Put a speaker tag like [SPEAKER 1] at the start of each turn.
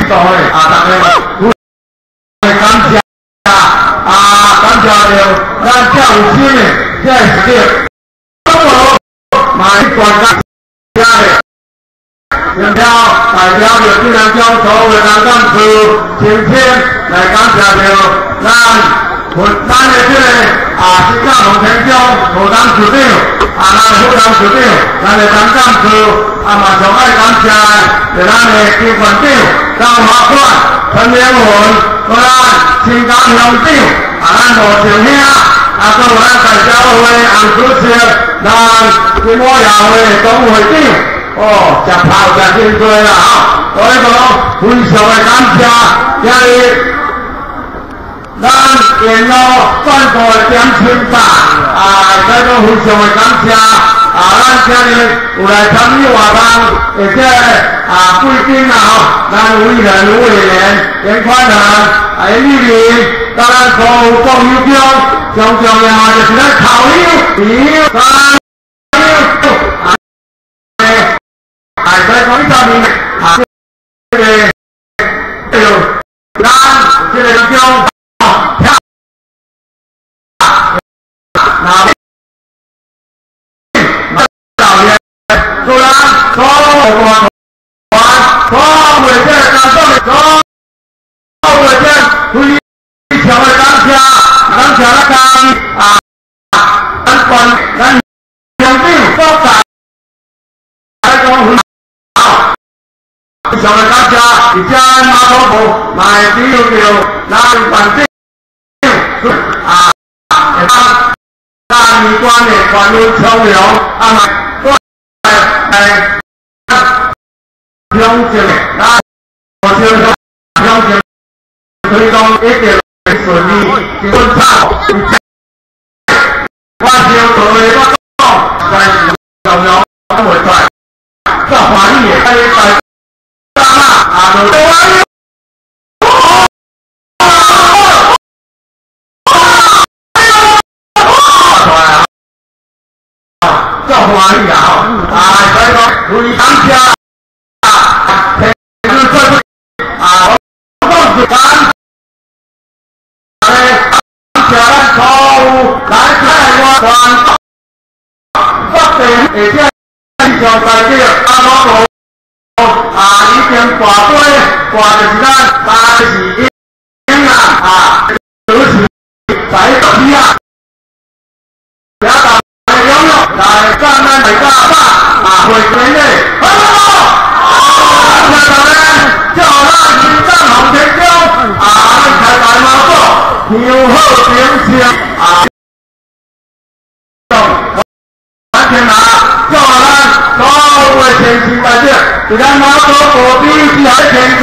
[SPEAKER 1] 度的啊，大家感謝啊，感謝著咱遮有心的這個事業，嘛是大家遮的，然後代表著這兩種所有的人幹事，親戚來感謝著咱咱的這個啊，新港農田中何董事長，啊，咱的副董事長，咱的董幹事，啊嘛上愛感謝的，就咱的金館長張華冠、陳明文，閣咱新港鄉長，啊，咱羅正兄，啊，閣有咱大社會洪主席，咱金華協會董會長，哦，食炮食真濟啦吼，所以講非常的感謝，今日咱沿路轉過的點清吧，啊，所以講非常的感謝，啊，咱今日有來參與活動，或者啊貴賓啊吼，咱委員、委員嚴寬恒、啊嚴玉玲，甲咱所有國友中，上重要的就是咱校友、友、三友，啊，所以講呢方面啊，這個對，咱這個中。那老爺，雖然所有團，所有這個感動的，所有這非常的感謝，感謝咱家己啊，咱關咱鄉長所在，來講非常的感謝，而且馬祖部嘛會只有著咱縣長啊。大米關的關於重陽，啊嘛，來鄉政，咱鄉鄉政推動一定順利，順暢。我小做的我講，但是重陽講袂出來，足歡喜的，大家啊，就。足歡喜啊！吼，啊，所以講非感謝啊，天主做啊，我講是感謝咱所有來自外全國各地或者上代表阿老婆啊，已經跋杯，跋就是咱大是英啊啊，就是在國啊，也來赞咱大家百啊會典禮，好不好？感謝大家，祝咱新港洪天中啊，咱開大媽祖香火鼎盛啊！完全啊，祝咱所有的善士大德，佇咱媽祖保庇之下健康。